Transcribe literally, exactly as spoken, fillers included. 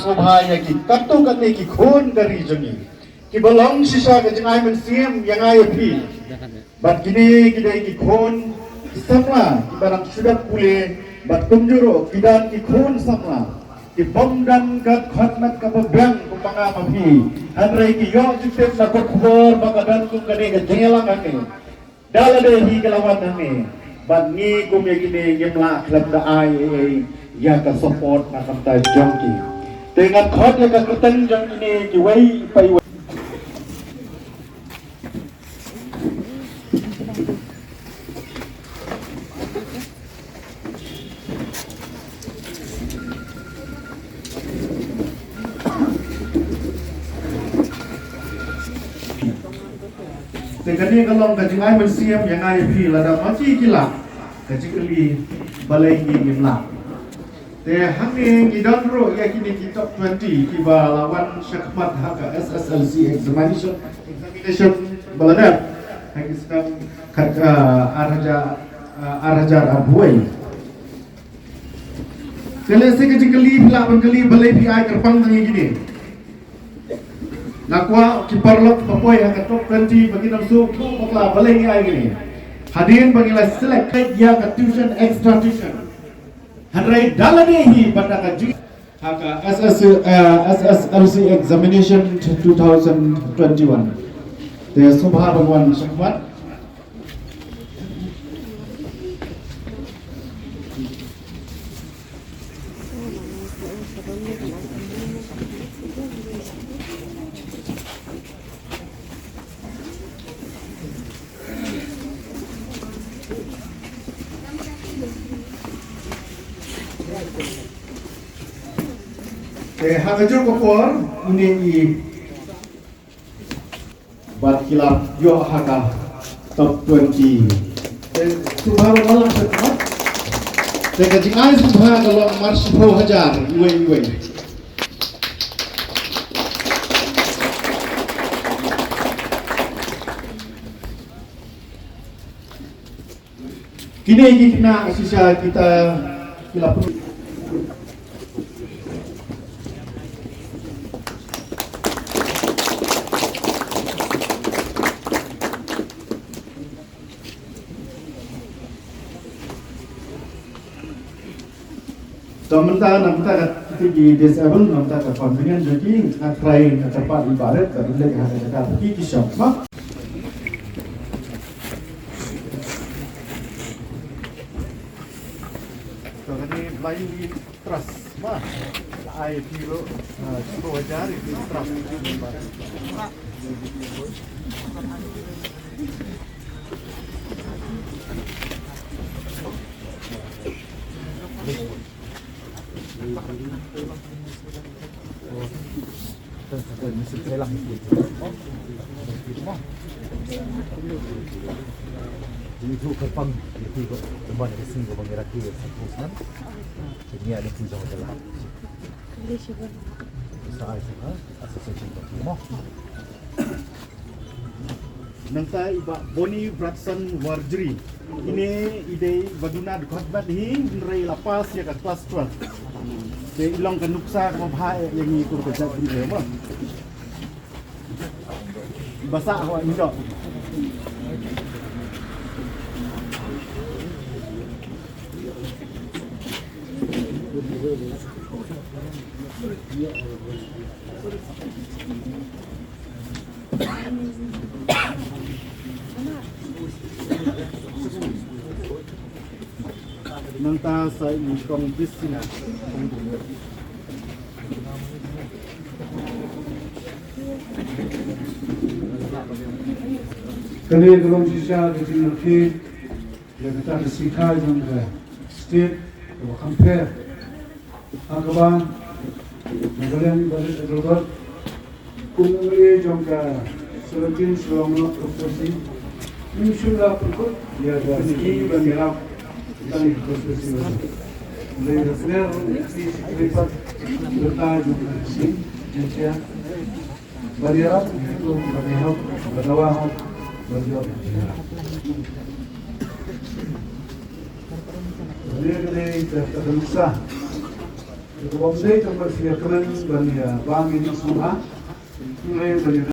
Sngewbha ïa ki katto katne ki khun ka ri jong ngi kiba long shisha ka jingai mynsiem ïa nga ïa phi. Bad kine ki dei ki khun ki samla kiba dang shu dep pule, bad kumjuh ruh ki don ki khun samla ki bym don ka khot met kaba biang kumba nga ma phi. Hynrei ki ïoh jingtip na ka khubor ba ka don kum kane ka jingïalang hangne. Da lade hi ka la wan hangne, bad ngi kum ïa kine ngim lah khlem da ai ei ei ïa ka support na ka bynta jong ki. Te ngan khot ïa ka kyrteng jong kine kiwei pa iwei. Te kane ka long ka jingai mynsiem ïa nga ïa phi, lada ma ki ki lah, ka jingkylli balei ngi ngim lah. Te hangne ngi don ruh ïa kine ki top twenty kiba la wan shakhmat ha ka S S L C examination, examination ba la dep ha ki snem khat, ah, ar hajar, ah, ar hajar arphew wei. Te lehse ka jingkylli phi lah ban kylli balei phi ai kyrpang tang ïa kine. Nga kwah ki paralok ba poi ha ka top twenty ba kin ym sngewthuh bakla balei ngi ai kine. Hadien ba ngi la select ïa ka tuition, extra tuition. Hynrei da lade hi bad da ka jing ha ka S S, eh, S S L C examination two thousand twenty-one. Te sngewbha ban wan shakhmat. Te ha kajuh ka por une i bad ki la ïoh ha ka top twenty. Te sngewbha ban wan lang shakhmat. Te ka jingai sngewbha ka long mar shiphew hajar iwei iwei. Kine ki khynnah shisha kita ki la pun. To mynta na bynta ka, kita ki disable, na bynta ka convenience jong ki, nga try nga kyrpad ïa i Bah Rit ba in leit ha ka jaka ba ki ki shong, mo. To kane Blai Trust, mo. Ai phi ruh, ah, shiphew hajar ïa ki trust. Nangta i Bah Boni Bratson Warjri. Ine i dei ba duna dkhot bad hi, hynrei la pass ïa ka class twelve. Te i long ka nuksa kaba bha ïa ngi kum ka jaitbynriew mo. Ba sah hawai ngi doh. Nangta sa i kong Bisina. Kane ka long shisha ka jingrakhe ïa kata ka sngi jong ka state kaba kham pher. Ha kaba na ka liang i Bah Rit Adelbert kum u M L A jong ka seventeen Shillong North Constituency, ym shym la pynkut ïa ka sngi ban ïarap tang ïa ka constituency. Hynrei ka sner ruh i kti shi khyllipmat ïa ka jong ka sngi jingshai. Ban ïarap, ban ïahok, ban dawa hok, ban ïoh. Kane ka dei ka, ka nuksa. Ka bym dei tang ba sngewkmen ban ïa bam ïa ki sngewbha. Hynrei ban ïa